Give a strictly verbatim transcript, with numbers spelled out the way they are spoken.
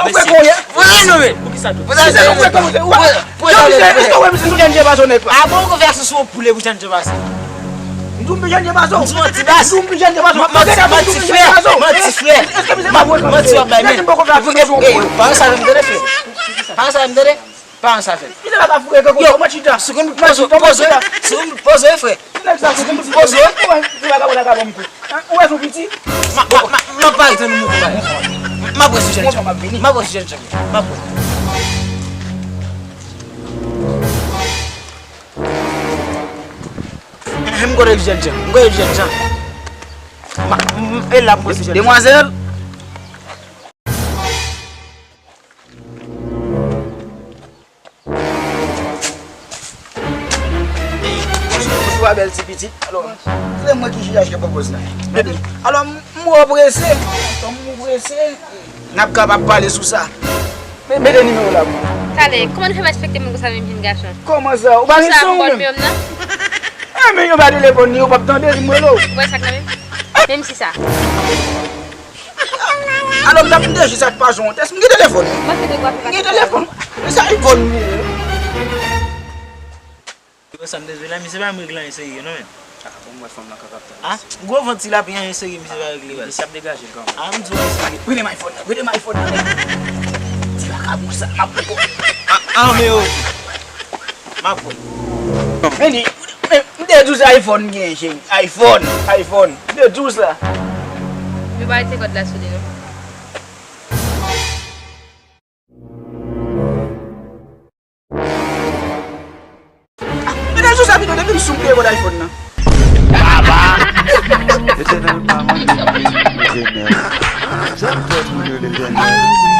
Ou fè konyen? Pou sa, non, men. Pou ki sa tou? Pou sa, non, men. Ou fè konyen? Ou wè, ou wè misye sou Jèn Jèbazo nèt la. A bon, ou konn fè aksyon sou yon poulè pou Jèn Jèbazo? M di w m pi Jèn Jèbazo. M di w manti bas. M di w m pi Jèn Jèbazo. Manti, manti, frè. Manti, frè. Manti w ap bay, men. Ey, pa sa fè m tande, frè. Pa sa fè m tande. Pa sa fè m. Yo, si w konn poze, poze, si w konn poze, frè. Ou wè sou piti? M ap pale tann mouton la. M ap wè si Jèn Jèbazo. M ap wè si Jèn Jèbazo. M ap wè. M kote Jèn Jèbazo. M kote Jèn Jèbazo. M ap, m, e la m wè si Jèn Jèbazo. Demwazèl. Bonswa, bèl ti pitit. Alò, se mwen ki jiyaj ke pwopoze la. Alò, m, m wè w prese. M wè w prese. N ap kapab pale sou sa. Mete nimewo w la pou mwen. Talè, kòman nou fè respekte moun konsa menm, jenn gason? Kòman sa? Ou pa gen san ou menm? Sa m bòn menm nan? E, men yo ba telefòn li, ou p ap tande, di m rele w. Ou wè sa k nan men m? Menm si sa. Alò, m t ap tande jis ak pa jwenn yon tès. M gen telefòn. M gen telefòn. Men sa iPhone m ye. Yo, sa m te jwe la, misye pa m regle anyen serye, non, men. A, bon, m wè fanm nan kapab tande. A, gwo vant si l ap gen anyen serye, misye pa regle baz. Misye ap degaje l kanmenm. A, m di w anyen serye. Rele m iPhone nan, rele m iPhone nan. Ti vakabon sa, m ap poko. A, a, men yo. M ap wè. Men li, men, m te di w se iPhone m gen, cheri. iPhone, iPhone. M te di w sa. Yo pa rete kòd la sou li, non. Mete l sou sa pito, depi m sou m peye kòd iPhone nan. Baba! Letènèl pa mande m, Letènèl. Sa m fè pou yo, Letènèl?